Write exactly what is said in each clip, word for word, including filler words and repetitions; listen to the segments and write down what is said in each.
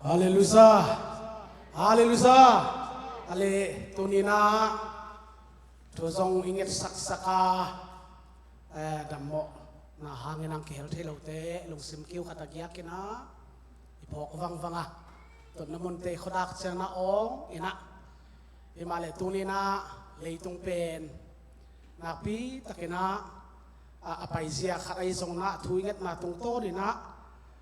Halleluia. Halleluia. Ale, tuni-in ah thu zong i ngetsaksak a, eh, dammawhna hangin ang kihel thei lote lungsim kiu khat a giakin ah i phawk vangvang a, totna munte i khuadak ciangin ah awng in ah, himahleh tuni-in ah leitung pen nakpi takin ah, a, a paizia khat ahi zongin ah thu i ngetna tungtawnin ah,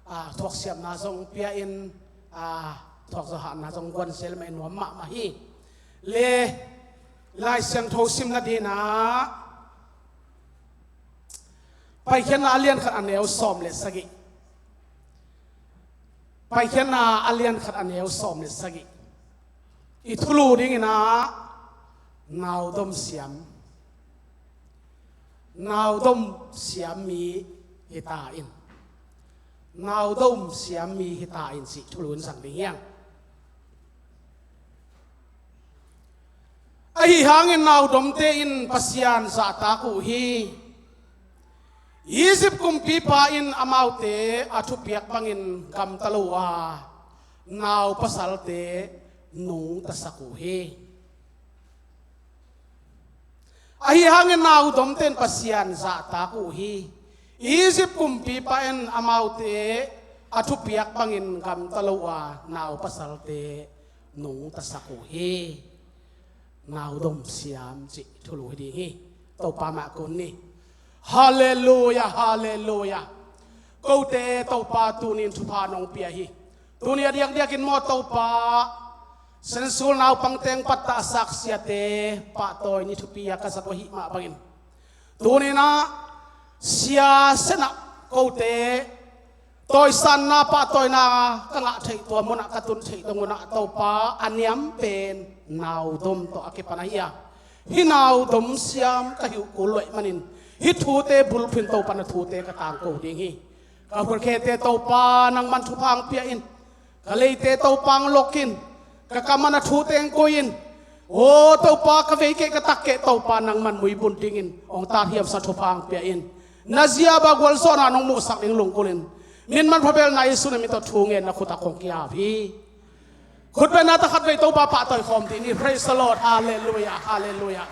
a, thuaksiamna zong pia-in, a, thuakzawhna zong guan zel mah in nuam mahmah hi. Le, Lai Siangtho simna dingin ah Paikhiatna a lian khat a neu sawm le sagih. Paikhiatna a lian khat a neu sawm le sagih. I thulu dingin ah naudom siam. Naudom siam mi hi ta in. Naudom siam mi hi ta in cih thulu in zang ding hi hang. Ahi hangin naudomte in Pasian zahtak uh hi. Egypt kumpipa in amaute a thupiak bangin gamta lo a, naupasalte nungtasak uh hi. Ahi hangin naudomte in Pasian zahtak uh hi. Egypt kumpipa in amaute a thupiak bangin gamta lo a, naupasalte nungtasak uh hi. Naudom siam cih thulu hi ding hi. Topa mah kun ni. Halleluia, halleluia. Kote Topa tuni-in thupha nong pia hi. Tuni a diakdiakin maw Topa, Sensul naupang teng pattah a saksiate pahtawi ni thupi a ka zat uh ahih mah bangin, tuni-in ah sia senah kote tawisanna pahtawina ka ngah theih tua munah ka tun theih dong unah Topa a niam pen naudom tawh a kipan ahi a, hih naudom siam ka hi uh kul luaih manin hih thute bulphuhin Topa na thute ka tangko ding hi. Ka khutkhete Topa nangman thupha hong pia in. Ka leite Topa hong lok in. Ka kam ah na thute hong koih in. Aw Topa, ka veikeh ka takkeh Topa nangman muibun dingin hong tathiamsa thupha hong pia in. Na ziaba gualzawhna nong muhsak ding lunggulh in. Min manpha belna Jesu na min tawh thu ngen na khut ah kong ki-ap hi. Khutbetna ta khatvei Topa pahtawi khawm ding hi. Praise the Lord. Halleluia, halleluia.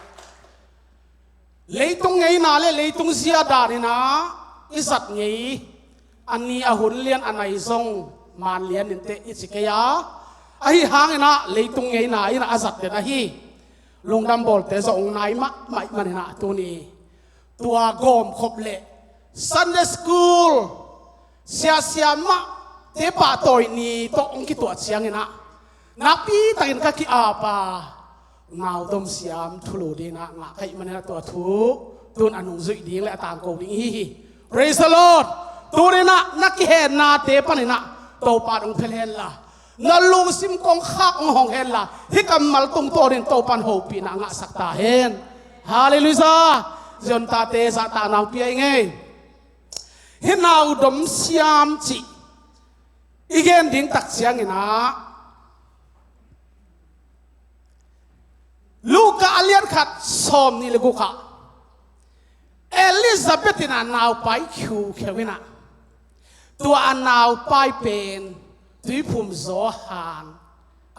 Leitung ngeina le leitung zia danin ah i zat ngei, a ni a hun lian a nai zong man lian inteh i ci kei a, ahi hangin ah leitung ngeina in ah a zat den ahi. Lungdam bawlte zong nai mahmah ahih manin ah tuni tua gawmkhop le Sunday school siasia mahte pahtawi ni tawh hong kituah ciangin ah nakpi takin ka ki-ap a, naudom siam thulu dingin ah ngah ka hih manin ah tua thu tun a nungzuih ding le a tangko ding hi hi. Praise the Lord. Tuni-in ah na kihennate panin ah Topa in hong phel henla, na lungsim kongkhak hong hong henla, hih kammal tungtawnin Topa in hopihna ngahsak ta hen. Halleluia. Zion tate zahtakna hong pia ing ei. Hih naudom siam cih i gen ding tak ciangin ah Luka a lian khat sawm nih le guk ah Elizabeth in ah naupai khiukheu in ah, tua a naupai pen tuiphum Johan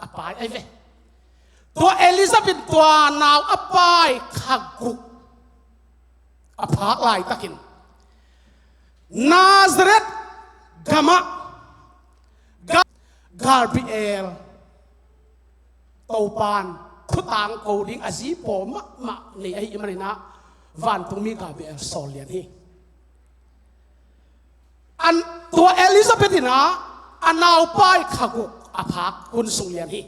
a pai ahi ve. Tua Elizabeth tua nau a pai kha guk a phak laitakin Nazareth gamah Ga- Gabriel Topan thutangko ding a zi pawl mahmah nei ahih manin ah vantungmi Gabriel sawl lian hi. An, tua Elizabeth in ah a naupai kha guk a phak hun sung lian hi.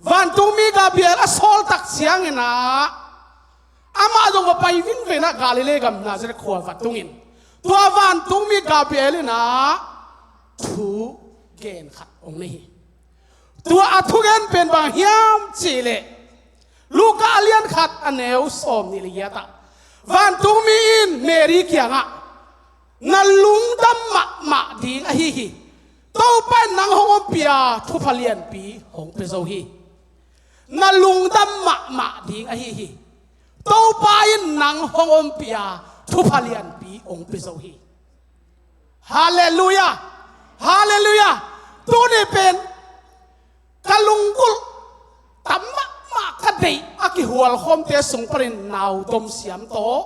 Vantungmi Gabriel a sawl tak ciangin ah amah zong va pai vingveng ah Galilee gam Nazareth khua va tungin tua vantungmi Gabriel in ah thu gen khat hong nei hi. Tua a thugen pen bang hiam cihleh Luka a lian khat a neu sawm nih le giat ah vantungmi in Mary kiangah na lungdam mahmah ding ahi hi. Topa in nang hong ompih a thupha lianpi hong pia zo hi. Na lungdam mahmah ding ahi hi. Topa in nang hong ompih a thupha lianpi hong pia zo hi. Halleluia. Halleluia. Tuni pen ka lunggulh tam mahmah ka deih a kihualkhawmte sung panin nau domsiam tawh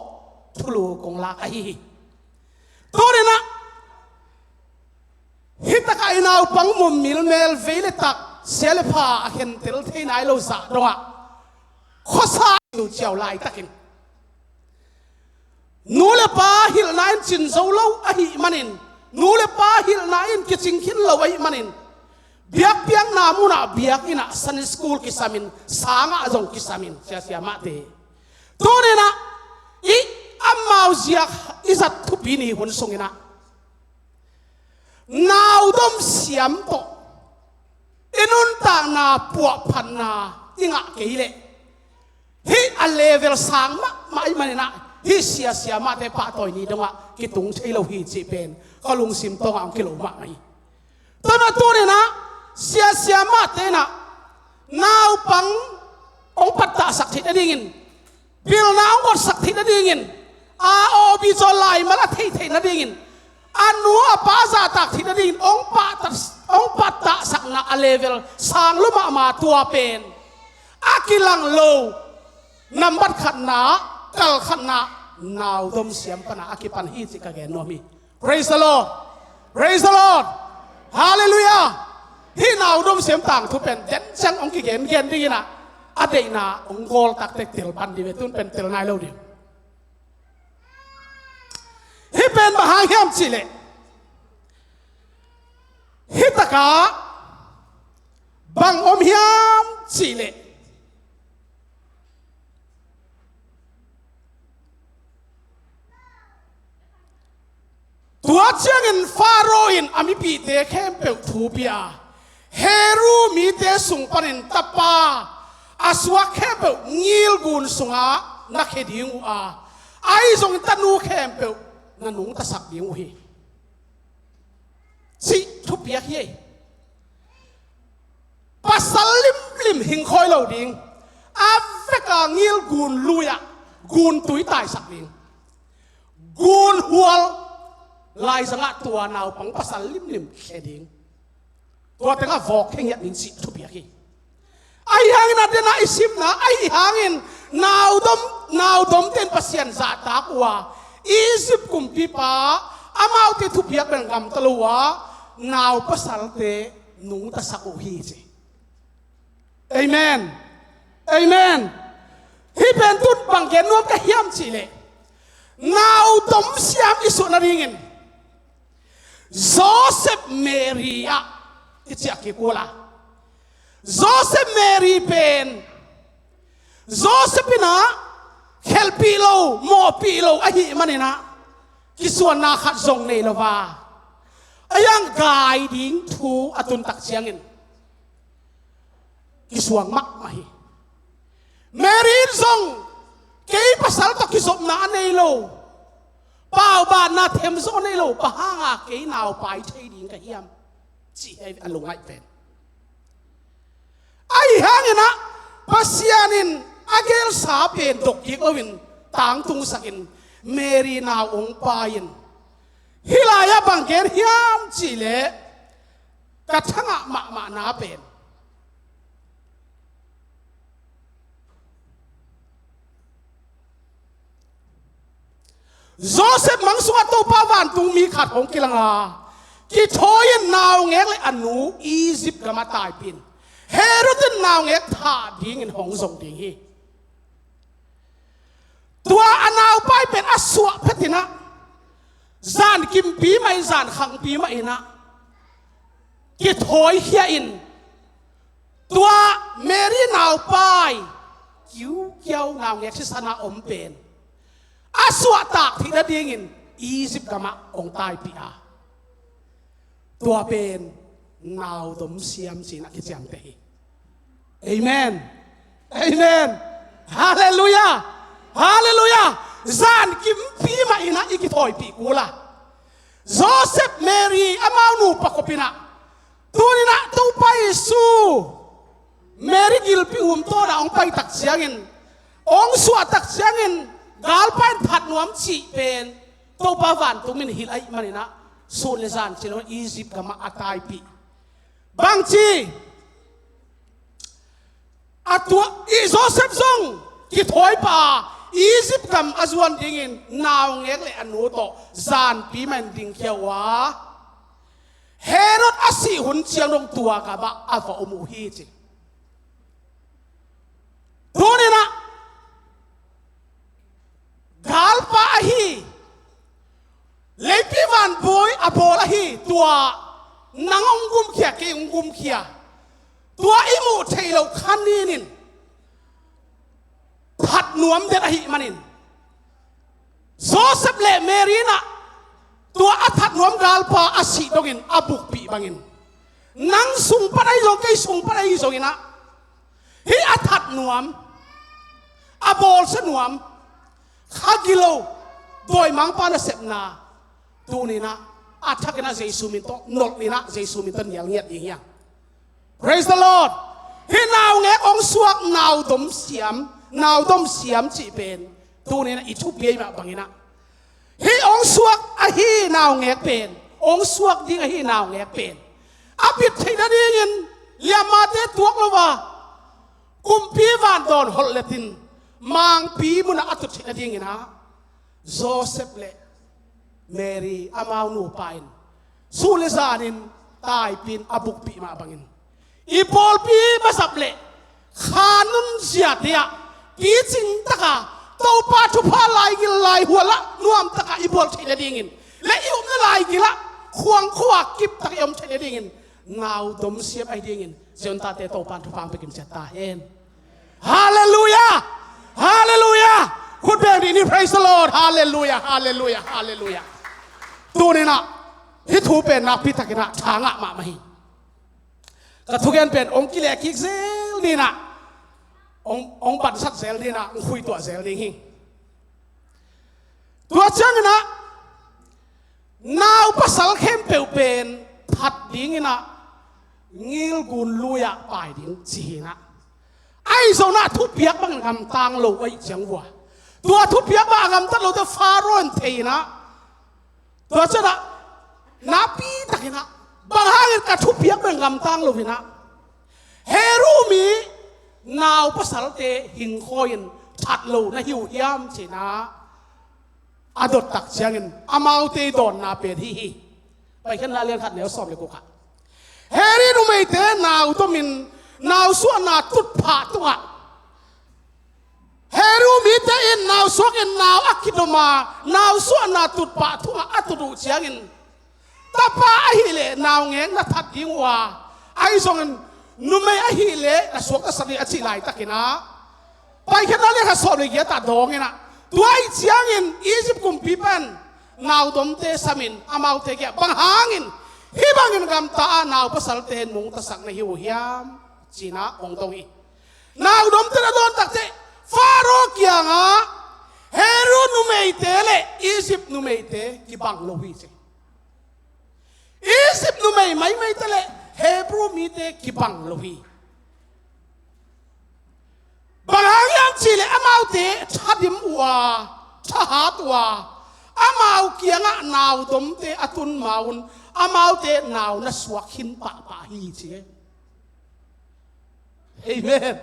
thulu kong lak ahi hi. Tuninah hih takah i naupang mummil mel vei le tak sia le pha a khentel thei nai lo zah dongah khuasa ciuciau laitakin nu le pa hilhna in cin zo lo ahih manin, nu le pa hilhna in kicing khin lo ahih manin, biakpiakna munah biak innah Sunday school kisamin, sangah zong kisamin, siasia mahte. Tuninah i amau ziak i zat thupi ni hun sunginah nau domsiam tawh i nuntakna puahphatna i ngah kei leh hih a level sang mahmah i maninah hih siasia mahte pahtawi ni dongah kitung thei lo hi cih pen ka lungsim tawngah hong kilo mahmah hi. Tuna tuninah siasia mahte inah naupang hong pattahsak theih nadingin, bilna hong gotsak theih nadingin, a awbi zaw laimal a theih theih nadingin, a nu a pa zahtak theih nadingin hong pahtak, hong pattahsakna a level sang lua mahmah tua pen a kilang lo nambat khatna, kal khatna, nau domsiam pana a kipan hi cih ka gen nuam hi. Praise the Lord. Praise the Lord. Hallelujah. Hih nau domsiam tangthu pen den ciang hong kigen gen dinginah a deihna hong gawl taktek tel pan dih ve, tun pen tel nai lo ding. Hih pen bang hang hiam cihleh, hih takah bang om hiam cihleh, tua ciangin Faro in a mipihte khempeuh thu pia a, Hebru mite sung panin tapa a suak khempeuh ngilgun sungah na khia ding uh a, ahi zongin tanu khempeuh na nungtasak ding uh hi, cih thupiak hi. Pasal limlim hingkhawi lo ding, a veka ngilgun lui-ah gun tui taisak ding, gun hual laizangah tua naupang pasal limlim khia ding, tua tengah vawk khengiat ding cih thupiak hi. Ahi hangin a dena i simna ahi hangin naudom, naudomte in Pasian zahtak uh a, Egypt kumpipa amaute thupiak bel gamta lo uh a, nau pasalte nungtasak uh hi ci. Amen. Amen. Hih pen tun bang gen nuam ka hiam cihleh, naudom siam i suah nadingin Joseph Mary ah i ciah kik uh la. Joseph Mary pen Joseph inah khelpih lo, mawhpih lo ahih maninah kisuanna khat zong nei lo va, a yang gai ding thu a tuntak ciangin kisuang mahmah hi. Mary in zong kei pasal tawh kizopna a nei lo, paubanna themzaw a nei lo, bang hanga kei naupai thei ding ka hiam cih hi a lungngaih pen. Ahi hanginah Pasian in a gelsa pen dokkik loin tangtungsakin Mary nau hong pai-in, hih lai-ah bang gen hiam cihleh ka thangah mahmahna pen Joseph mang sungah Topa vantungmi khat hong kilanga, kithawi-in naungek le a nu Egypt gamah taipih in, Herod in naungek thah dingin hong zong ding hi. Tua a naupai pen a suah phetinah zan kimpi mah in, zan khangpi mah inah kithawikhia in, tua Mary naupai kiukiau naungek sisan a om pen a suahtak theih nadingin Egypt gamah hong taipih a, tua pen naudom siam cinah kiciamteh hi. Amen. Amen. Halleluiah. Halleluiah. Zan kimpi mah inah i kithawipi kula. Joseph, Mary, amau nupa khopinah tuninah Topa Jesu Mary gilpi umtawnah hong paitak ciangin, hong suahtak ciangin galpa in phat nuam cih pen Topa vantungmi in hilh ahih maninah sun le zan cilo Egypt gamah a taipih. Bangci a tuah i Joseph zong kithawi pah a, Egypt gam a zuan dingin naungek le a nu tawh zanpi mah in dingkhia uh a, Herod a sih hun ciang dong tua gamah a va om uh hi ci. Tuninah galpa ahi, leipi vanbawi a bawl ahi tua nang hong gumkhia, kei hong gumkhia, tua i muh theih loh kha nin in that nuam den ahih manin, Joseph le Mary inah tua a that nuam galpa a sih dongin a bukpih bangin, nang sung pan ahi zong, kei sung pan ahi zonginah hih a that nuam, a bawlsia nuam, kha gilo, dawimangpa nasepna tuninah a thakinah Jesu min tawh nolh inah Jesu min tawh nial ngiat ding hi hang. Praise the Lord. Hih naungek hong suak, naudom siam, naudom siam cih pen tuninah i thupi mah banginah hih hong suak ahi naungek pen, hong suak ding ahi naungek pen a bit theih nadingin liammate tuak lo a, kumpi vandawn holh letin mangpi munah a tut theih nadinginah Joseph le Mary amau nupa in suh le zanin taipin a bukpih mah bangin, i pawlpi mazap le kha nunziate ah picing taka Topa thupha laigil laihualah nuamtaka i bawl theih nadingin le i upna laigilah khuang khua kiptak i om theih nadingin naudom siam ahi dingin Zion tate Topa in thupha hong pia kimciat ta hen. Halleluiah. Halleluiah. Khut beng dih ni. Praise the Lord. Halleluiah, halleluiah, halleluiah. Tuninah hih thu pen nakpitakinah tha ngah mahmah hi. Ka thugen pen hong kileh kik zel dinah, hong, hong bansak zel dinah, hong khuituah zel ding hi. Tua cianginah nau pasal khempeuh pen that dinginah ngilgun lui-ah pai ding ci hinah, ahi zonah thupiak bangin gamtang lo ahih ciang vua, tua thupiak bang a gamtat lote Faro in thei inah, tua cianah nakpitakinah bang hangin ka thupiak bang gamtang lo hinah Hebru mi nau pasalte hingkhawi in that lo na hi uh hiam cinah a dottak ciangin amaute dawnna pen hih hi. Paikhiatna lian khat neu sawm le guk ah Hebru numeite nau domin nau suahna tutphah tungah, Hebru mite in nau suakin nau a kidoma nau suahna tutphah tungah a tut uh ciangin tapa ahileh naungek na that ding uh a, ahi zongin numei ahileh na suaktasak ding a cih laitakinah Paikhiatna lian khat sawm le giat ah dawng inah, tua ahih ciangin Egypt kumpi pan naudomte samin amaute kiangah bang hangin hih bangin gamta a nau pasalte nungtasak na hi uh hiam cinah hong dong hi. Naudomte na dawn takteh Faro kiangah Hebru numeite le Egypt numeite kibang lo hi ci. Egypt numei maimaite le Hebru mite kibang lo hi. Bang hang hiam cihleh amaute thadim uh a, thahat uh a, amau kiangah naudomte a tun ma-un amaute nau na suak khin pahpah hi ci. Amen.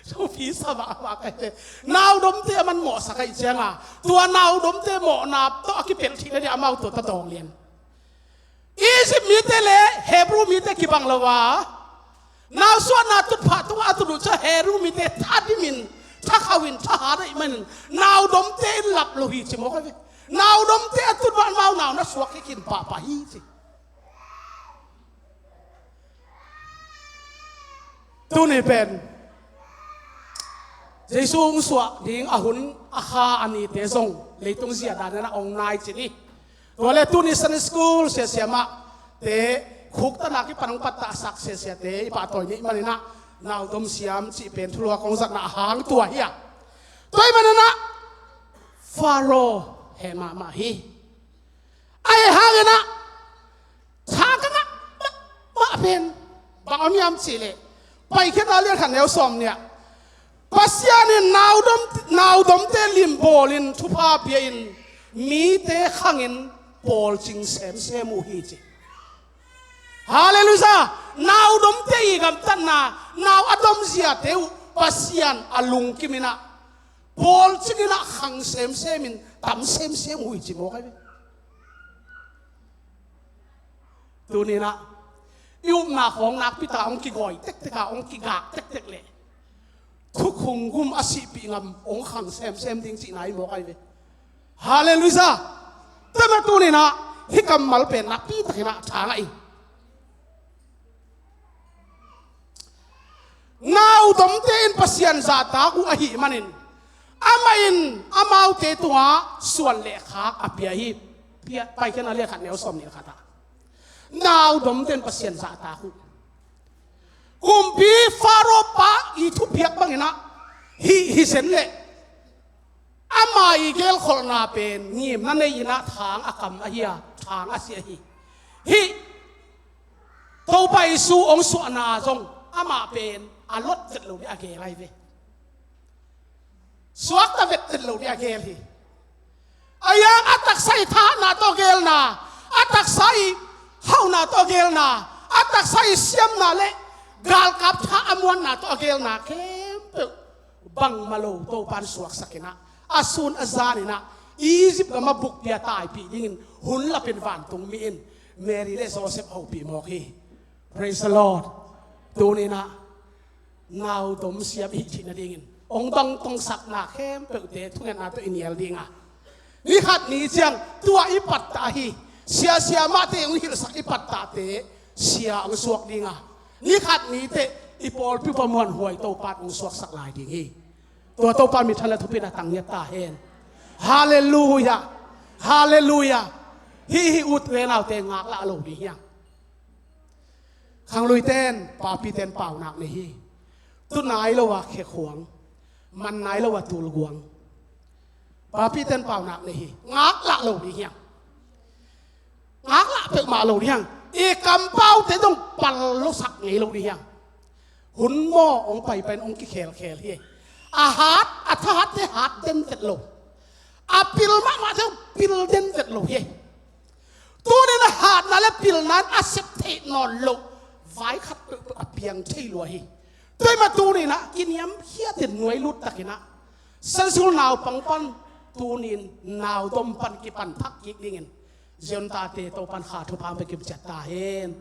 Sopi sa mahmah ka hi le, naudomte a man mawhsak ahih cianga tua naudomte mawhna tawh a kipelh theih nading amau tua ta dawng lian. Egypt mite le Hebru mite kibang lo a, nausuahna tutphah tungah a tut uh ciang Hebru mite thadimin, thakhauhin, thahat ahih manin naudomte in lap lo hi ci mawk a ve. Naudomte a tut mah amau nau na suak hi khin pahpah hi ci. Tuni pen Jesu hong suah ding a hun a kha a nite zong leitung zia danin a hong nai cin hi. Tua le tuni Sunday school siasia mahte khuktanak i pan hong pattahsak siasiate i pahtawi neih maninah naudom siam cih pen thuluak hong zatna a hang tua hi a. Tua ahih maninah Faro heh mahmah hi. Ahi hanginah tha ka ngah mahmah pen bang om hiam cihleh Paikhiatna lian khat neu sawm nih ah Pasian in naudom, naudomte limbawlin thupha pia-in mite khangin pawlcing semsem uh hi ci. Halleluiah! Naudomte i gamtatna, nau a domziate uh Pasian a lungkim in ah, pawl cing in ah khang semsem in, tam semsem uh hi ci mawk ahi ve. Tuni in ah i upna khawng nakpi taka hong kigawi tektek a, hong kigak tektek leh thukhun gum a sihpih ngam hong khang semsem ding cihna hi mawk ahi ve. Halleluiah! Tua mah tuni in ah hih kammal pen nakpi takin ah thang ahi. Naudomte in Pasian zahtak uh ahih manin, amah in amaute tungah suan le khak a pia hi. Pia, Paikhiatna lian khat neu sawmnih le khat ah, naudomte in Pasian zahtak uh. Kumpi Faro pa i thupiak bangin ah hih hi zen leh, ama i gelkholhna pen ngimna nei in ah thang a kam ahi a, thang a si ahi. Hih Topa Jesu hong suahna zong amah pen a lot vet lo ding a gel ahi ve. Suakta vet vet lo ding a gel hi. A yang a taksa i thahatna tawh a gelna, a taksa i hauhna tawh a gelna, a taksa i siamna le galkap tha a muanna tawh a gelna khempeuh bangmah lo Topan suaksak in ah, a sun a zan in ah Egypt gam a bukpi a taipih dingin hun lapin vantung mi in Mary le Joseph hopih mawk hi. Praise the Lord. Tuni in ah naudom siam i hih theih nadingin hong dongtongsakna khempeuhte thungetna tawh i nial ding a, ni khat ni ciang tua i pattah hi. Sia, sia mahte hong hilhsak i pattahte sia hong suak ding a, ni khat ni teh i pawlpi uh pa muanhuai Topan hong suaksak lai ding hi. Tua Topa minthanna thupina tang ngiat ta hen. Halleluiah! Halleluiah! Hih, hih ut le naute ngaklah lo ding hi hang. Khangluite in, papite in paunak nei hi. Tu nai lo a khekhuang, man nai lo a tulguang. Papite in paunak nei hi. Ngaklah lo ding hi hang. Ngaklah peuhmah lo ding hi hang. I kampaute zong pal losak ngei lo ding hi hang. Hun maw hong paipai in hong kikhelkhel hi. A hat, a thahatte hat den vet lo, a pil mahmahte pil den vet lo hi. Tuni in a hatna le pilna in a sep theih nawn loh vai khat peuhpeuh a piang thei lua hi. Tua mah tuni in ah kiniamkhiat in nuai lut takin ah Sunday school naupang pan tuni in naudom pan kipan thak kik dingin Zion tate Topan kha thupha hong pia kim ciat ta hen.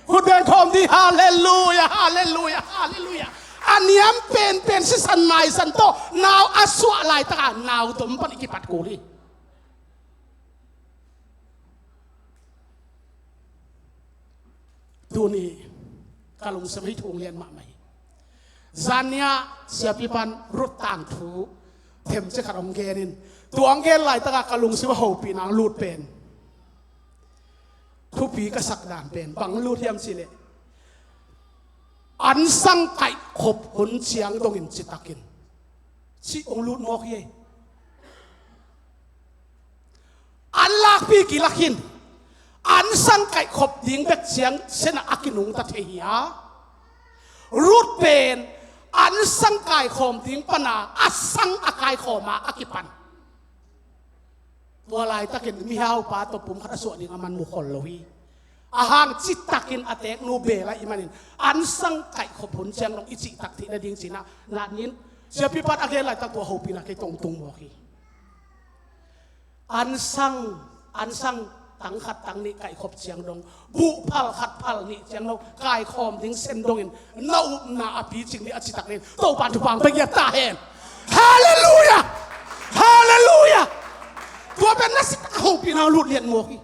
Khut beng khawm dih. Halleluiah, halleluiah, halleluiah. A niam penpen sisan maisan tawh nau a suah laitaka naudom pan i kipat kul hi. Tuni ka lungsim hi thung lian mahmah hi. Zan ni-ah siapi pan Ruth tangthu themcik khat hong gen in, tua hong gen laitaka ka lungsim a hopihna hong lut pen, thupi ka sak dan pen bang lut hiam cih leh, ansang kaihkhop hun ciang dongin citakin cih hong lut mawk hi. An lakpi kilak in, ansang kaihkhop ding bek ciang sianah a kinungta thei hi a, Ruth pen ansang kaikhawm ding pana a sang a kaikhawm a a kipan. Tua laitakin mihaupa tawh pumkhat a suah ding a man mu khol lo hi. A hang citakin a teknu bel ahih manin ansang kaihkhop hun ciang dong i cihtak theih nading cinah natnin siapi pan a gen laitak tua hopihna kei tongtung mawk hi. Ansang, ansang tang khat tang nih kaihkhop ciang dong, buh phal khat phal nih ciang dong kaikhawm ding sen dongin na upna a picing ding a citak ding Topan thupha hong pia ngiat ta hen. Halleluiah! Halleluiah! Tua pen na sitak a hopihna lut lian mawk hi.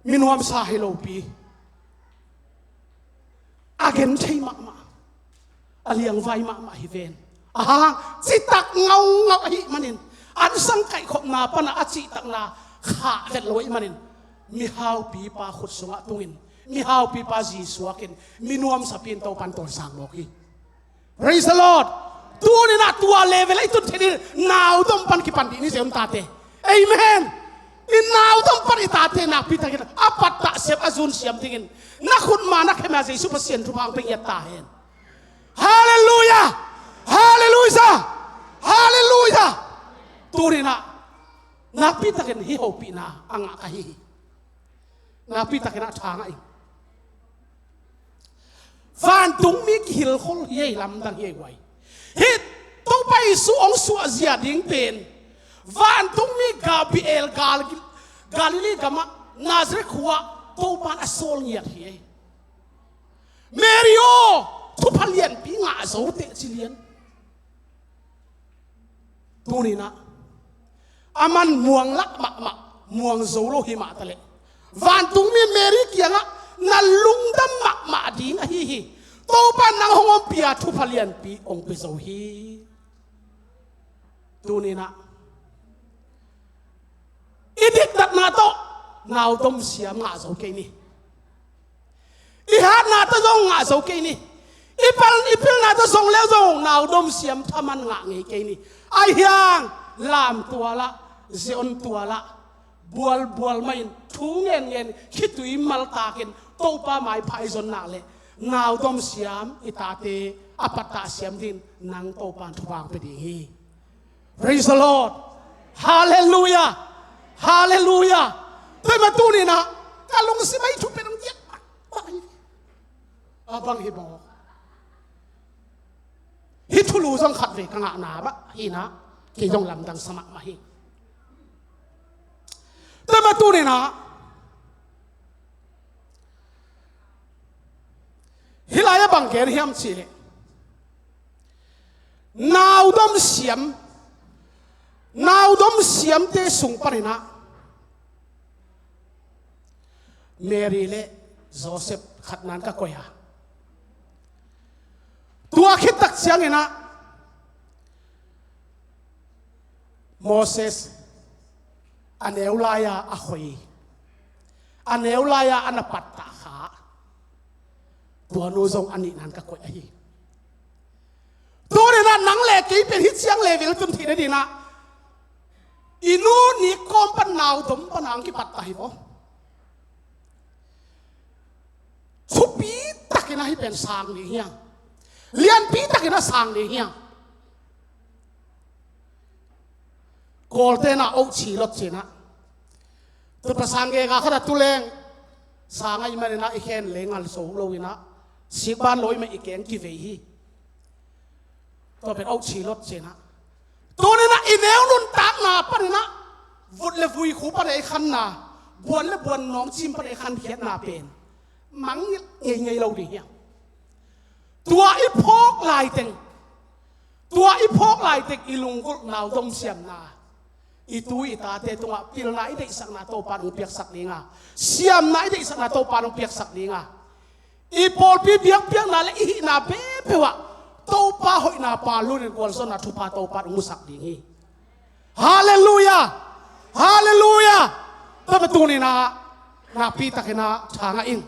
Mi nuamsa hi lopi, a gen thei mahmah, a liangvai mahmah hi ven. A hang citak ngaungau ahih manin, ansang kaihkhopna pana a cihtakna khah vet lo ahih manin, mihaupipa khut sungah tungin, mihaupipa zi suakin, mi nuamsapi in Topan tawnsang mawk hi. Praise the Lord. Tuni-in ah tua level ah i tun theih ding, naudom pan kipan dih ni, Zion tate. Amen. I naudom pan i tate nakpi takin a pattah siam, a zun siam dingin na khut ma na khe ma Jesu Pasian thupha hong pia ngiat ta hen. Halleluiah. Halleluiah. Halleluiah. Tuni-in ah nakpi takin hih hopihna a ngah ka hi hi. Nakpi takin a tha ngah ing. Vantungmi kihilkhol hi ei, lamdang hi ei, huai. Hih Topa Jesu hong suahzia ding pen vantungmi Gabriel Gal-, Galilee gamah Nazareth khuaah Topa in a sawl ngiat hi ei. Mary aw, thupha lianpi ngah zo teh ci lian. Tuninah a man muang lah mahmah, muang zo lo hi mah taleh, vantungmi Mary kiangah na lungdam mahmah ding ahi hi. Topa nang hong ompih a thupha lianpi hong pia zo hi. Tuninah i diktatna tawh naudomsiam ngah zo kei ni. I hatna tawh zong ngah zo kei ni. I pal, i pilna tawh zong leu zong naudomsiam thaman ngah ngei kei ni. Ahi hang lamtualah, zion tualah, bualbual mahin, thu ngenngen, khitui maltakin Topa maipha i zon nak leh naudomsiam i tate a pattah siam dingin nang Topa in thupha hong pia ding hi. Praise the Lord. Hallelujah. Hallelujah. Tua mah tuninah ka lungsim ah hih thu pen hong diak bang hi. A bang hi bawk. Hih thulu zong khatvei ka ngahna bah hinah kei zong lamdang sa mahmah hi. Tua mah tuninah hih lai-ah bang gen hiam cihleh, naudomsiam, naudomsiamte sung paninah Mary le Joseph khatna in ka koih a, tua khit tak cianginah Moses a neu lai-a a khoi, a neu lai-a a na pattah kha, tua nu zong a nihna in ka koih ahi. Tuninah nang le kei pen hih ciang level tun theih nadinah i nu nik kawm pan naudom pan a hong kipattah hi vaw. Thupi takin ahi pen sang ding hiam? Lianpi takin a sang ding hiam? Kawlte'n ah ohchi lot cinah, tutphah sang gega khat a tuleng sang ahih maninah i khen le ngal zo loinah sikban lo ahih man i keng kivei hi. Tua pen ohchi lot cinah, tuninah i neu nuntakna paninah vut le vui khu pan a i khanna, buan le buan nawngcim pan a i khankhiatna pen mangngilh ngeingei lo ding hiam? Tua i phawk laiteng, tua i phawk laiteng i lunggulh naudomsiamna i tu i tate tungah pilna i deihsakna Topa in hong piaksak dinga, siamna i deihsakna Topa in hong piaksak dinga, i pawlpi biakpiakna le i hihna peuhpeuh ah Topa hoihna pa lunin gualzawhna thupha Topa in hong musak ding hi. Halleluiah. Halleluiah. Tua mah tuninah nakpi takinah tha ngah ing.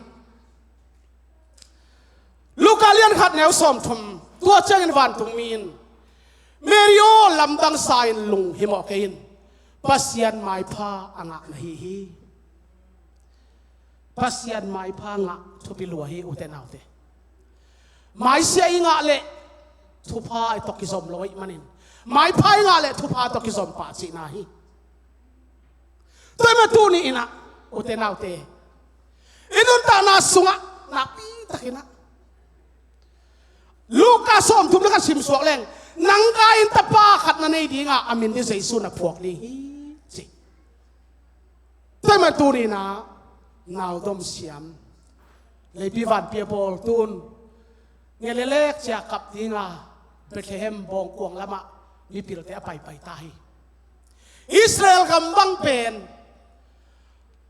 Luka lian khat neu sawmthum, tua ciangin vantungmi in, Mary aw, lamdang sa in, lunghimawh kei in, Pasian maipha a ngah na hi hi. Pasian maipha ngah thupi lua hi, ute naute. Maisia i ngah leh thupha i tawh kizom lo ahih manin, maipha i ngah leh thupha tawh kizom pah cihna hi. Tua mah tuni inah, ute naute, i nuntakna sungah nakpi takinah Luka sawmthum le khat simsuak leng, nang gai in tapa khat na nei dinga, a min ding Jesu na phuak ding hi, ci. Tua mah tuninah naudomsiam, leipi vanpi a bawl tun ngelelek cia kap dinga Bethlehem bawngkuang lamah mipilte a paipai ta hi. Israel gam bang pen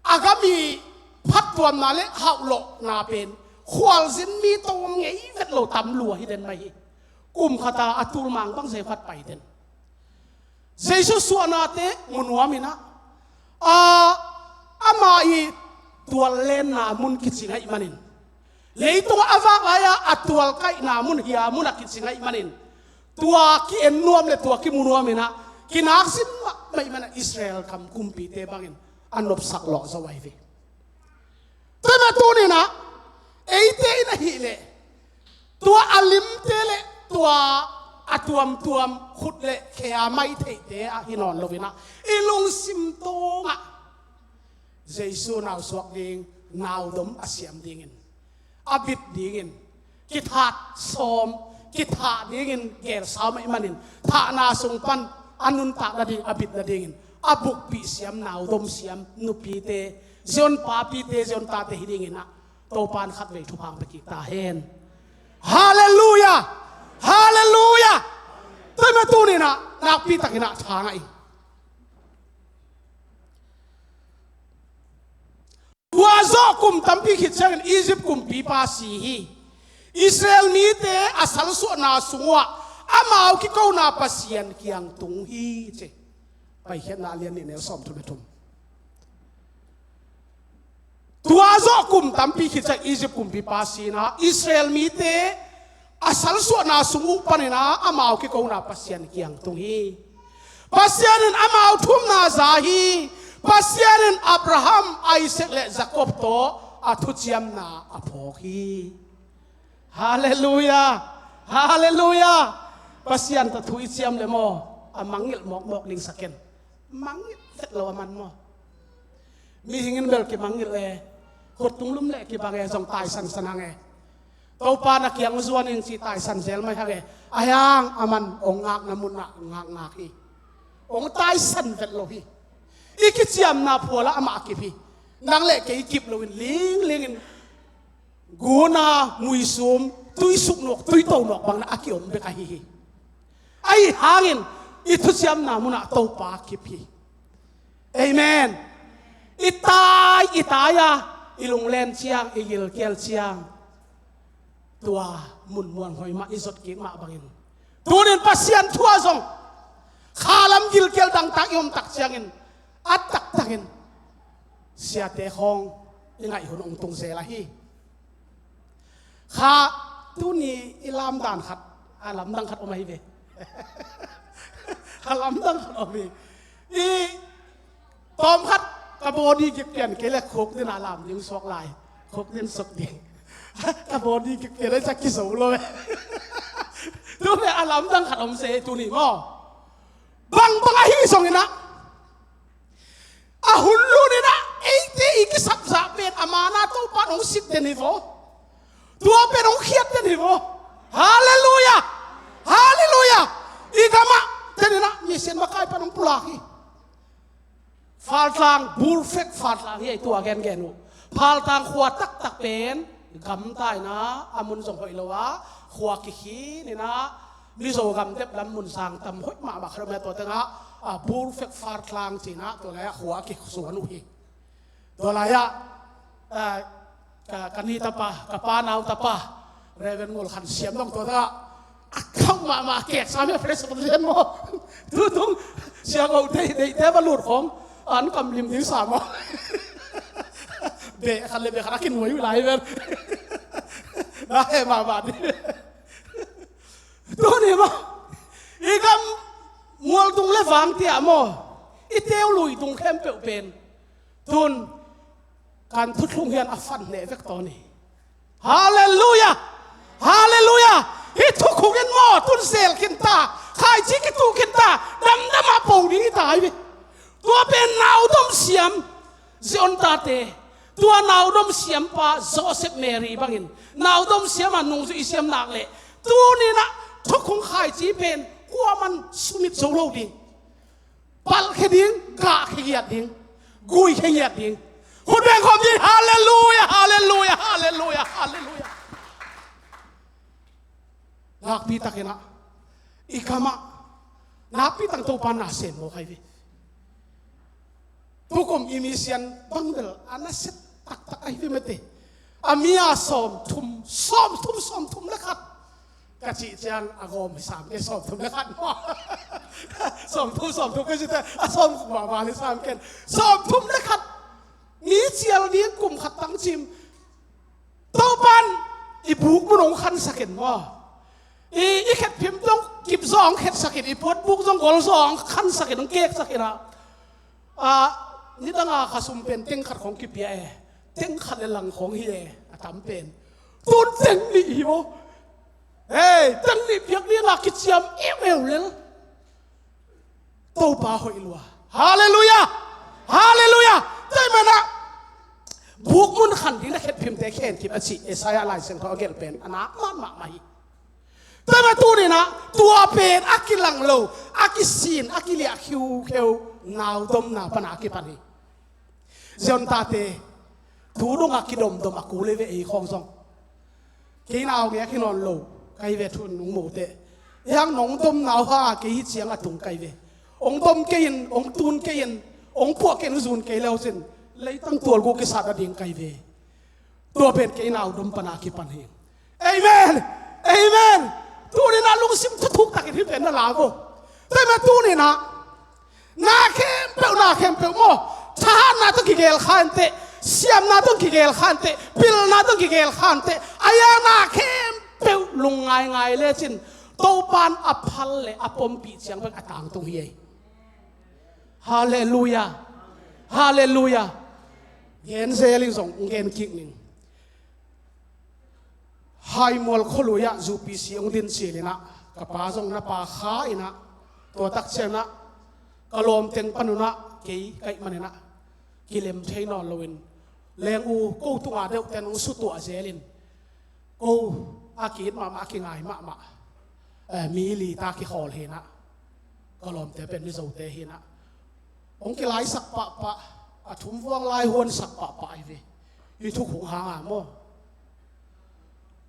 a gam i phattuamna le hauhlawhna pen khualzin mi tawm ngei vet lo, tam lua hi den mai hi. Kum khata a tulmang bang zei khat pai den. Jesu suahnate mu nuam inah, a, ama i tuallenna mun kici ngaih manin, leitungah a vak lai-a a tualkaihna mun hia munah kici ngaih manin, tua ki-en nuam le tua kimu nuam inah kinakzin mahmah ih manah Israel gam kumpite bangin a nopsak lawh zo ahi ve. Tua mah tuninah eite in ahih leh tua a limte le tua a tuamtuam khut le khe a mai theihte ah hi nawn loinah i lungsim tungah Jesu nausuak ding, naudom a siam dingin, a bit dingin, kithat sawm, kithah dingin gelsau mah ih manin, thahna sung pan a nuntak nading, a bit nadingin a bukpih siam, naudom siam nupite, Zion papite, Zion tate hi dingin ah Topa'n khatvei thupha hong pia kik ta hen. Halleluiah! Halleluiah! Tua mah tuni-in ah nakpi takin ah tha ngah ing. Tua zawh kum tampi khit ciangin Egypt kumpipa si hi. Israel mite a salsuahna sung uhah amau kikona Pasian kiang tung hi, ci. Paikhiatna a lian nih, neu sawmthum le thum. Tua zawh kum tampi khit ciang Egypt kumpipa si-in ah Israel mite a salsuahna sung uh panin ah amau kikona Pasian kiang tung hi. Pasian in amau thumna za hi. Pasian in Abraham, Isaac le Jacob tawh a thuciamna a phawk hi. Halleluiah! Halleluiah! Pasian tawh thu i ciam leh maw, a mangngilh mawkmawk ding sa ken. Mangngilh vet lo a man maw. Mihing in bel kimangngilh e, khut tunglum leh kibang e, zong taisan san hang e. Topa na kiang zuan ing ci, taisan zel mai hang e. Ahi hang a man hong ngakna munah ngakngak hi. Hong taisan vet lo hi. I kiciamna phualah amah a kip hi. Nang le kei kip loin linglingin guna, muisum, tuisuk nawk, tuito nawk bangin a kiom bek ahi hi. Ahi hangin i thuciamna munah Topa kip hi. Amen. I tai, i tai a, i lunglen ciang, i gilkial ciang, tua mun muanhuai mah i zot kik mah bangin, tunin Pasian thu ah zong khalam gilkial dangtak i om tak ciangin, a taktakin siate khawng i ngaih hun hong tung zel ahi. Kha, tuni i lamdan khat, a lamdang khat om ahi ve. A lamdang khat om hi. I tawm khat ka body gik pian kei le khuk din a lam ding suak lai. Khuk din suk ding. Ka body gik pian a ciah kizo lo e. Tuni a lamdang khat om se tuni maw. Bangbang ahi zongin ah, a hun lunin ah eite i kisapzah pen a mana Topa in hong sit den hi vaw. Tua pen hong khiat den hi vaw. Halleluiah! Halleluiah! I gamah tenin ah mission makai pan hong pulak hi. Faltlang, Burfek Faltlang hi ei, tua gengen uh. Faltlang khua taktak pen gamta in ah, a mun zong hoih lo a, khua kikhin in ah, Mizo gam dep lam mun sang tam hoih mahmah khat om a, tua tengah, a, Burfek Faltlang ci-in ah, tua lai-ah khua a kisuan uh hi. Tua lai-ah, a, ka, ka ni tapa, ka pa nau tapa, Reverend Ngol Khan Siam dong tua tengah, a khauh mahmah kek sam hi a, Presbyterian maw. Tutung siangtho deih, deihte va lut khawng an kam lim ding sa maw. Beh khat le beh khat a kinuai uh lai vel. Na he mahmah ding. Tuni maw, i gam mual dung le vang tiah maw, i teu lui dung khempeuh pen tun kan thuthlung hian a fan hneh vek tawn hi. Halleluiah! Halleluiah! Hih thukhung in maw, tun sel khin ta, khaici kitu khin ta, damdam ah po ding hi ta hi ve. Tua pen naudom siam, Zion tate, tua naudom siampa Joseph Mary bangin naudom siam a nungzui siam nak leh, tuni-in ah thukhung khaici pen kuaman sumit zo lo ding. Palhkhia ding, gahkhia ngiat ding, guikhia ngiat ding. Khut beng khawm ding, halleluiah, halleluiah, halleluiah, halleluiah. Nakpi takin ah, i gamah, nakpi takin Topa na sem mawk ahi ve. Tukum i mission bang bel a nasia taktak ahi ve mate. A mi a sawmthum, sawmthum, sawmthum le khat ka cih ciang a gawm hi sam ke, sawmthum le khat maw. Sawmthum, sawmthum ka cih ciang a sawmthum mahmah hi sam ken. Sawmthum le khat mi cial ding kum khat tang cim. Topa'n i buk mun hong khansak in maw, i, i khetphim zong kip zaw hong khetsak in, i puatbuk zong gol zaw hong khansak in, hong keksak in ah. A, nidang a khasum pen teng khat khawng kipia e, teng khat le lang khawng hi e, a tam pen. Tun teng nih hi maw. Hei, teng nih piak ding a kiciam eumeu lel. Topa hoih lua. Halleluiah! Halleluiah! Tua ahih manin ah, bukmun khan ding na khetphimte khen kim a cih Isaiah Lai Siangtho a gelh pen a nak mahmah mah hi. Tua mah tuni-in ah tua pen a kilang lo, a kisin, a kiliah khiukheu naudomna pan a kipan hi. Zion tate, tu dongah kidomdom a kul ei ve ei khawng zong. Kei naungek hi nawn lo, kai ve thun nung mote. Hiang nong domna uh hangah kei hi ciang a tung kai ve. Ong dom kei in, ong tun kei in, ong puah kei in, zun kei le uh cin leitang tualguk kisat a ding kai ve. Tua pen kei naudom pan a kipan hi. Amen. Amen. Tuni-in ah lungsim thuthuk takin hih pen na la vo. Tua mah tuni-in ah na khempeuh, na khempeuh maw, thahatna tawh kigelkha inteh, siamna tawh kigelkha inteh, pilna tawh kigelkha inteh, a hiang na khempeuh lung ngaingai lecin Topa'n a phal le a pompih ciang bek a tangtung hi ei. Halleluiah. Halleluiah. Gen zel in zong gen kik ning. Haimual khualui ah U P C hong din cil in ah, ka pa zong na pa kha in ah, tua tak ciang ah ka lawmteng pan un ah kei ka hih man in ah kilem thei nawn lo in, leng u ko tunga deuhte in hong sutuah zel in, ko a ki-it mahmah, a kingai mahmah, eh, mi li ta kikhawl hi in ah, ka lawmte pen Mizote hi in ah, hong kilaisak pahpah, a thumvuang lai huansak pahpah ahi ve. Hih thukhun hang a maw,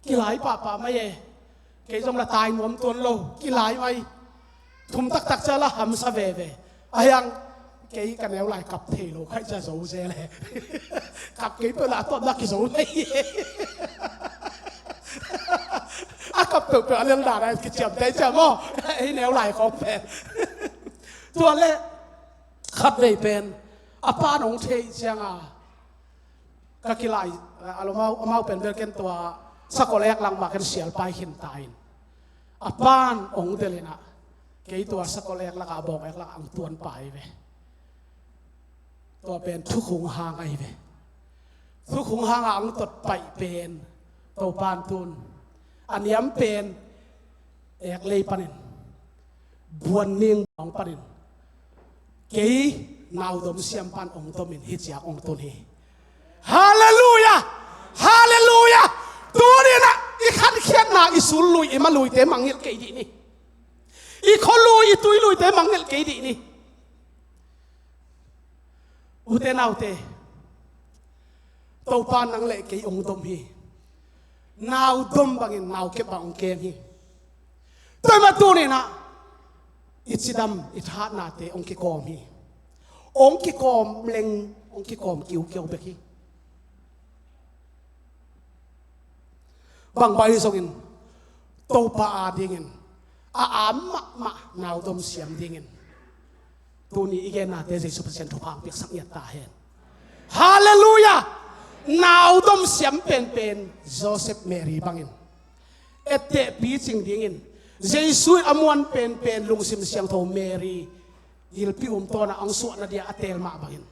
kilai pahpah mai e. Kei zong la tai nuam tuan lo, kilai mai. Thum taktak ciang la hamsa veve. A hiang kei ka neu lai kap thei lo, khaih ciang zo zel e. Kap kei peuh la a tawpna kizo mai e. A kap peuhpeuh a lel dan a kiciamteh ciang maw, ei neu lai khawng pen. Tua leh khatvei pen a pa'n hong theih ciang a, ka kilai, a lomau, amau pen bel ken tua sakol ek lang mah ken sial pai khin ta in, a pa'n hong delh in ah, kei tua sakol ek lakah, a bawng ek lakah hong tuan pai ve. Tua pen thukhun hang ahi ve. Thukhun hang a hong tot paih pen Topa'n tun a niam pen ek lei panin, buan ning bawng panin, kei naudom siam pa'n hong dom in hih ciang hong tun hi. Halleluiah. Halleluiah. Tuni-in ah i khankhiatna, i sul lui, i ma luite mangngilh kei dih ni. I khua lui, i tui luite mangngilh kei dih ni. Ute naute, Topa'n nang le kei hong dom hi. Naudom bangin naukep bang hong kem hi. Tua mah tuni-in ah i cidam, i thahatnate hong kikawm hi. Hong kikawm leng, hong kikawm kiukiau bek hi. Bangbang hi zongin Topa adingin a am mahmah naudom siam dingin tuni i gennate Jesu Pasian thupha hong piaksak ngiat ta hen. Halleluiah. Naudom siam penpen Joseph, Mary bangin etteh picing dingin, Jesu in a muan penpen lungsim siangtho Mary gilpi um tawnah hong suahna dia a teel mah bangin,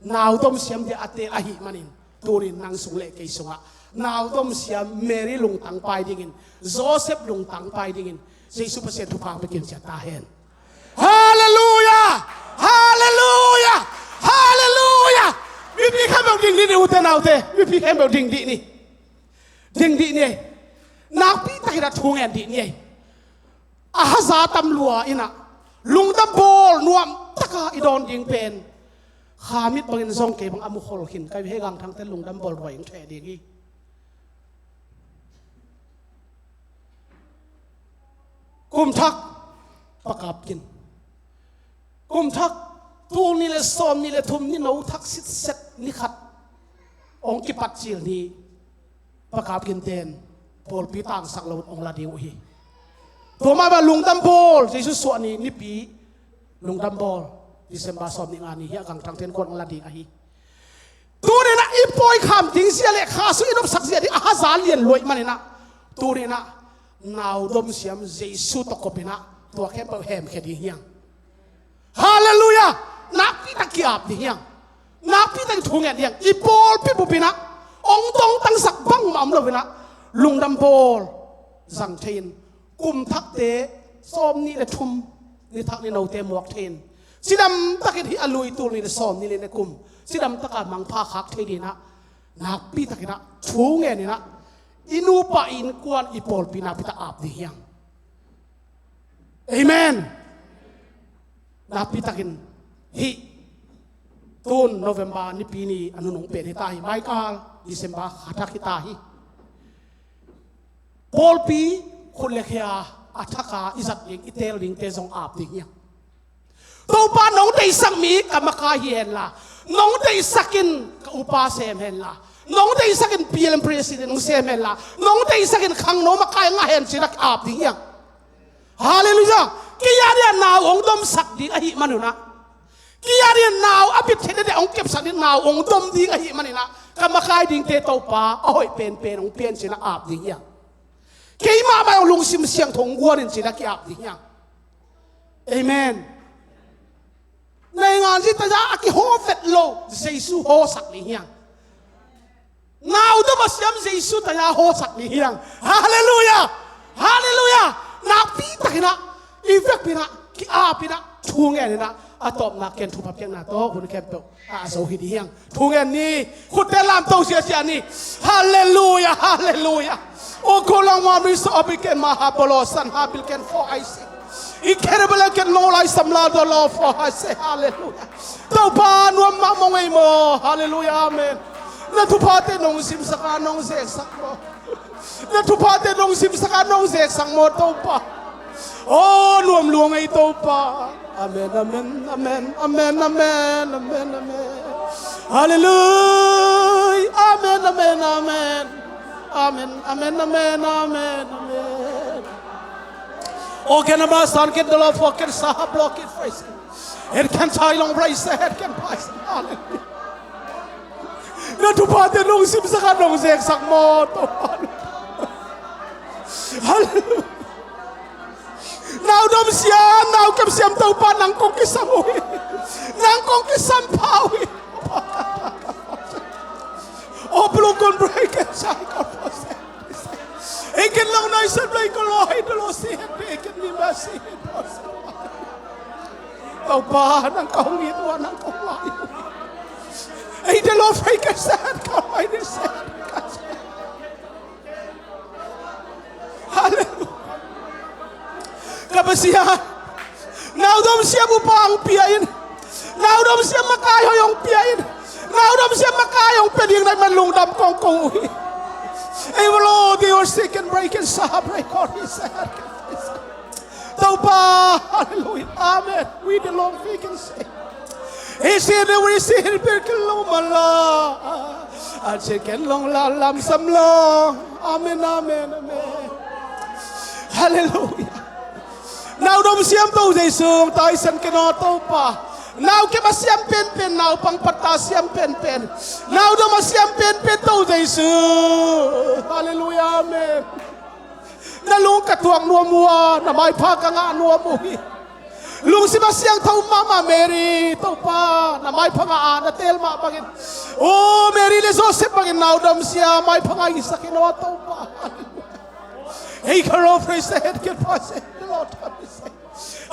naudom siam dia a teel ahih manin, tuni-in nang sung le kei sungah naudom siam Mary lungtang pai dingin, Joseph lungtang pai dingin Jesu Pasian thupha hong pia kimciat ta hen. Halleluiah. Halleluiah. Halleluiah. Mipi khempeuh ding dih ni, ute naute. Mipi khempeuh ding dih ni. Ding dih ni. Nakpi takin a thu ngen dih ni. A haza tam lua in ah, lungdam bawl nuam taka i dawn ding pen, kha mit bangin zong kei bang a mu khol khin ka hi ve. Hih Gangthangte lungdam bawl ruai in theh ding hi. Kum thak Pa Kap Kin, kum thak, tul nih le sawm nih le thum ni no thak sitset ni khat hong kipat cil ni, Pa Kap Kin ten pawlpi tangsak lo hong la ding uh hi. Tua mah bang lungdam bawl, Jesu suah ni nipi lungdam bawl, December sawm nih nga ni hi a, Gangthangte in kuan hong la ding ahi. Tuni-in ah i pawi kham ding zia le kha sung i nopsak zia ding a haza lian luai manin ah, tuni-in ah naudom siam Jesu tawh kop in ah tua khempeuh hemkhia ding hi hang. Halleluiah. Nakpi tak ki-ap ding hi hang. Nakpi tak thu ngen ding hi hang. I pawlpi bup in ah hong tongtangsak bangmah om lo in ah, lungdam bawl zang thei in, kum thakte sawm nih le thum ni thak ni note muak thei in, cidam takin hih a lui tul nih le sawm nih le nih kum cidam taka mangpha khak thei ding in ah, Nakpi takin ah thu ngen in ah i nupa, i innkuan, i pawlpi nakpi tak ap ding hi hang. Amen. Nakpi takin hih tun November nipi ni a nunung pen hi ta hi. Maikal December kha thak hi ta hi. Pawlpi khut le khe a, a thak a i zat ding, i teel dingte zong ap ding hi hang. Topa, nong deihsak mi ka makai hi henla, nong deihsak in ka upa sem henla, nong deihsak in P L M president hong sem henla, nong deihsak in khangno makai ngah hen ci-in ah ap ding hi hang. Halleluiah. Kei a dingin nau hong domsak ding ahih man un ah, kei a dingin nau a bit theih nading hong kepsak ding, nau hong dom ding ahih manin ah, ka makai dingte Topa, a hoih penpen hong pia in ci-in ah ap ding hi hang. Keimah mah hong lungsim siangtho hong guan in ci-in ah ki-ap ding hi hang. Amen. Naingan zi taya a kihaw vet lo, Jesu hawsak ding hi hang. Nau dom a siam Jesu taya hawsak ding hi hang. Halleluiah. Halleluiah. Nakpi takin ah i vekpi in ah ki-ap in ah thu ngen in ah, a tawpna ken thupha piakna tawh hun khempeuh a zo hi ding hi hang. Thu ngen ni. Khutte lamto ziazia ni. Halleluiah. Halleluiah. O ko lang wa mi so abi ken ma ha bolo san ha bil ken fo ai si. I kere bele ken no lai sam la do lo fo ai se. Halleluiah. Topa, nuam mahmah ing ei maw. Halleluiah. Amen. Na thuphate nong simsak a nong zeksak maw? Na thuphate nong simsak a nong zeksak maw Topa? O, nuam lua ing ei Topa. Amen, amen, amen. Halleluiah. Amen, amen, amen. Amen, amen, amen, amen, amen. O ken a ma san ken dolo fo ken sa ha blo ken fo ai si. Het ken chai long praise, het ken praise. Halleluiah. Na thuphate nong simsak a nong zeksak maw Topa? Halleluiah. Nau dom siam, nau kep siam Topa, nang kong kisam uh hi. Nang kong kisam pha uh hi. O pulung kon break and cycle for sale. Ei ken long nai san blai ko lo hai dolo si het, ei ken ni ma si het. Topa, nang kong it uh a, nang kong lai uh hi. Ei dolo fei ken sa het ka mai ni sa het ka. Halleluiah. Ka Pasian, nau dom siam upa hong pia in. Nau dom siam makai hoih hong pia in. Nau dom siam makai hong pia ding na hih man lungdam kong ko uh hi. Ei va lo di or si ken break ken sa ha break or hi sa ha ken. Topa, halleluiah. Amen. We the long we can say. He said that we see him break a long mala. And she can long la lam sam long. Amen, amen, amen. Halleluiah. Nau dom siam To Jesu, taisan ken aw Topa. Nau kep a siam penpen, naupang patta siam penpen, nau dom a siam penpen To Jesu. Halleluiah, amen. Na lung ka tuak nuam uh a, na maipha ka ngah nuam uh hi. Lungsim a siangtho mahmah Mary, Topa, na maipha ngah a na teel mah bangin, o Mary le Joseph bangin nau dom siam, maipha ngah i sak in aw Topa. Hei ka ro praise the head, get past the Lord.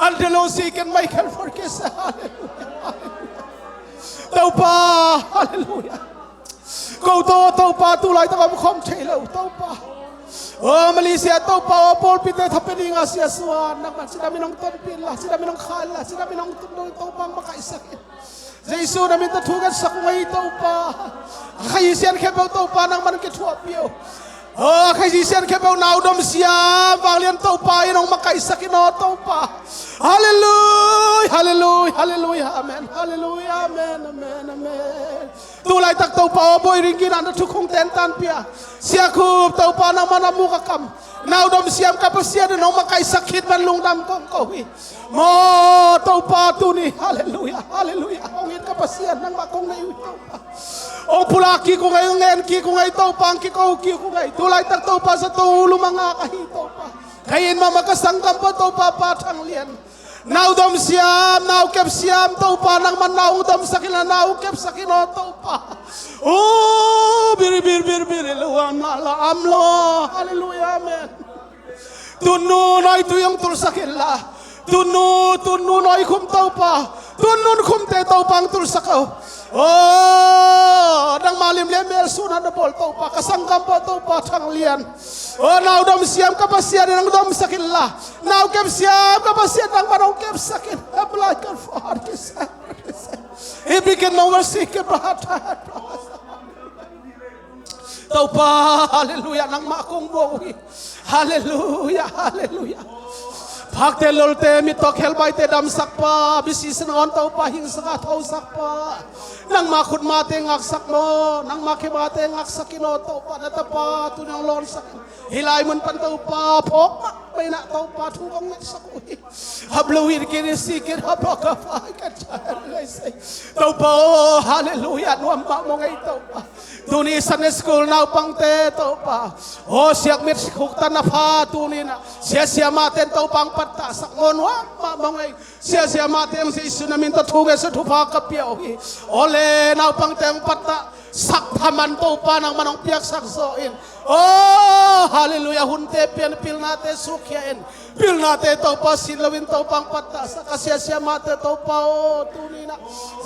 And the Lord say, can Michael forget, hallelujah, hallelujah. Topa, hallelujah. Ko to, Topa, tu laitak om khawm thei lo, Topa. O Malaysia, Topa, o pawlpite thapiak ding a sia suan, nangman cidam in hong tonpih inla, cidam in hong kha inla, cidam in hong tonpih, Topa, makaihsak in. Jesu na min tawh thu ngetsak ung ei Topa. A Khazih sian khempeuh Topa nangman kithuahpih o. A Khazih sian khempeuh nau dom siam vanglian Topa in hong makaihsak in aw Topa. Hallelujah, hallelujah, hallelujah, amen, hallelujah, amen, amen, amen. Tu laitak Topa aw, Bawi Ring Gin ah na thukhun tentan pia. Sia Khup Topa nangman a muk a kam, nau dom siam ka Pasian in hong makaihsak khit man lungdam kong ko hi. Maw Topa tuni, hallelujah, hallelujah. Hong it ka Pasian nangmah kong nei uh hi Topa. Hong pulak kik ung ei, hong ngen kik ung ei Topa, hong kiko kik ung ei. Tu laitak Topa zato lum a ngak ahi Topa. Ka inn mahmah ka sanggam peuh Topa Pa Thang Lian. Nau dom siam, nau kep siam Topa nangman nau hong domsak inla, nau hong kepsak in aw Topa. O biri biri biri biri lo am la la am lo. Hallelujah, amen. Tunnu nawi tui hong tulsak inla, tunnu, tunnu nawi khum Topa, Tun nunkhumte Topa hong tulsak o. Oh, nangma lim le mel sun a na bawl Topa, ka sanggam bawl Topa Thang Lian. Oh, na hong dom siam ka Pasian in hong domsak inla, na hong kep siam ka Pasian nangman hong kepsak in. He blai kan fo hat ki sa. He bikin mong wal si ke ba hat hat. Topa, halleluiah, nangmah kong buak uh hi. Halleluiah, halleluiah. Phakte lolte, mittaw khelbaite damsakpa, bisi sin ngawn Topa, hingsak a thosakpa. Nangmah khutmate ngaksak maw, nangmah khephate ngaksak in aw Topa, na tapa tuni hong lawnsak in. Hih lai mun pan Topa phawk mahmah in ah Topa thu kong ngetsak uh hi. Hablo in kini sikin hablo ka fai ka chai lei sei. Topa aw, halleluiah, nuam mahmah ngei Topa. Tuni Sunday school naupangte Topa, aw siakmit khuktan na pha tuni na siasia mahte in Topa hong pattahsak maw, nuam mahmah ngei. Siasia mahte hong Jesu na min tawh thu ngetsak thupha ka pia uh hi. Aw le naupangte hong pattah sak thaman Topa nangman hong piaksak zaw in. Oh, halleluiah, hunte pian pilnate sukkhia in. Pilnate Topa sin loin Topa hong pattahsak a siasia mahte Topa aw tuni na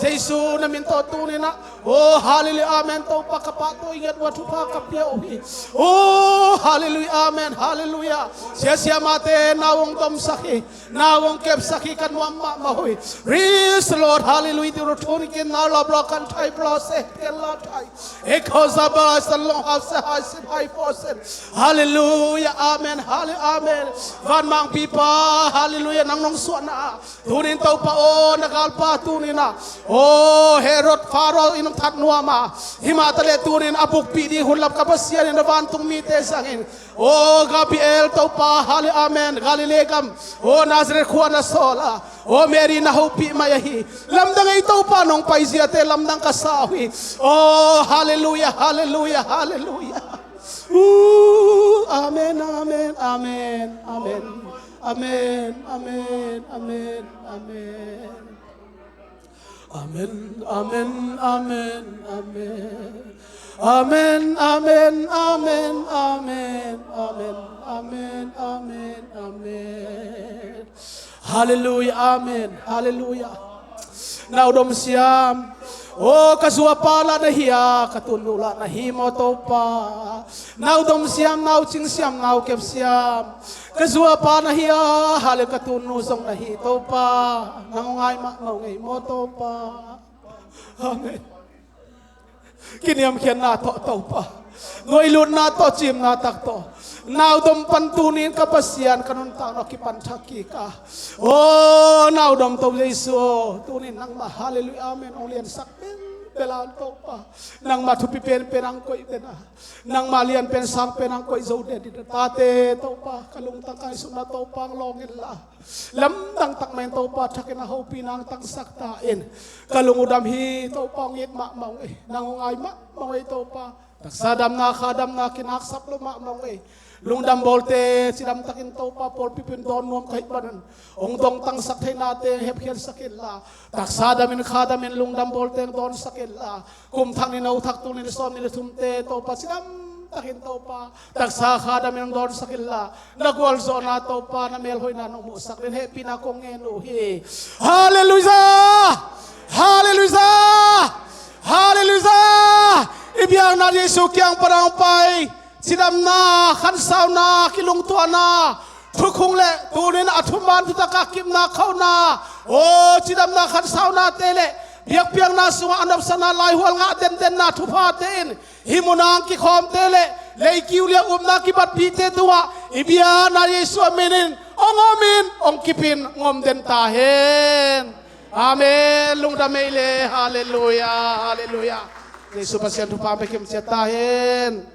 Jesu na min tawh tuni na. Oh, halleluiah, amen. Topa ka pahtawi ngiat uh a thupha ka pia uh hi. Oh, halleluiah, amen, halleluiah. Siasia mahte na hong domsak hi. Na hong kepsak hi, ka nuam mahmah uh hi. Praise the Lord, hallelujah. Diru thun kin na la bra kan thai bra se ken la thai. Ekho za bra san long ha se hai sin hai po sen. Hallelujah, amen, halle-, amen. Vanmangpipa, hallelujah, nang nong suahna. Tunin Topa aw, na galpa tunin ah. Aw, Herod Pharaoh in hong that nuam a. Himah ta leh tunin a bukpih ding hun lam ka Pasian in a vantung mite zangin. Aw Gabriel Topa, halle-, amen. Galilee gam, aw Nazareth khua na sawl a, aw Mary na hopih mai ahi. Lamdang ei Topa nong paiziate lamdang ka sa uh hi. Aw halleluiah, halleluiah, halleluiah. Uh, amen, amen, amen, amen. Amen, amen, amen, amen, amen. Amen, amen, amen, amen. Amen, amen, amen, amen. Amen, amen, amen, amen. Halleluiah, amen. Halleluiah. Na hong dom siam. Aw, ka zuapa lah na hi a, ka tunnu lah na hi maw Topa. Na hong dom siam, na hong cing siam, na hong kep siam. Ka zuapa na hi a, halle, ka tunnu zong na hi Topa. Nang hong ngai mahmah ngei maw Topa. Amen. Kiniamkhiatna tawh Topa, nuailutna tawh, cimna tak tawh, na hong dom pan tunin ka Pasian ka nuntakna kipan thak kik a. Aw na hong dom Topa Jesu, tunin nangmah halleluiah, amen hong liansak belbel a Topa. Nangmah thupi penpen hong koih den a, nangmah lian pen sang pen hong koih zo den in a tate Topa, ka lungtang ka ngaihsutna Topa hong lawng inla, lamdang tak mai in Topa thakin a hopihna hong tangsak ta in. Ka lung uh dam hi Topa, hong it mahmah ung ei, nang hong ngai mahmah ung ei Topa. Taksa damna, kha damna kinaksap lo mahmah ung ei. Lungdam bawlte cidam takin Topa pawlpi pin dawn nuam ka hih manin hong dong tangsak theihnate hepkhiatsak inla, taksa damin kha damin lungdam bawlte hong dawnsak inla, kum thak ni no thak tul ni sawm ni thumte Topa cidam takin Topa taksa kha damin hong dawnsak inla, na gualzawhna Topa, na melhoihna nong muhsak den hehpihna kong ngen uh hi. Halleluiah! Halleluiah! Halleluiah! I biakna Jesu kiang pan hong pai cidamna, khansauna, kilungtuahna, thukhun le tunin a thuman thutak a kipna khona, aw cidamna khansaunate le biakpiakna sungah a nopsakna laihual ngah dendenna thuphate in hih munah hong kikhawmte le leikiu liang upna kibatpihte tungah i biakna Jesu a minin hong om in hong kip in hong om den ta hen. Amen. Lungdam ei le. Halleluiah, halleluiah. Jesu Pasian thupha hong pia kim ciat ta hen.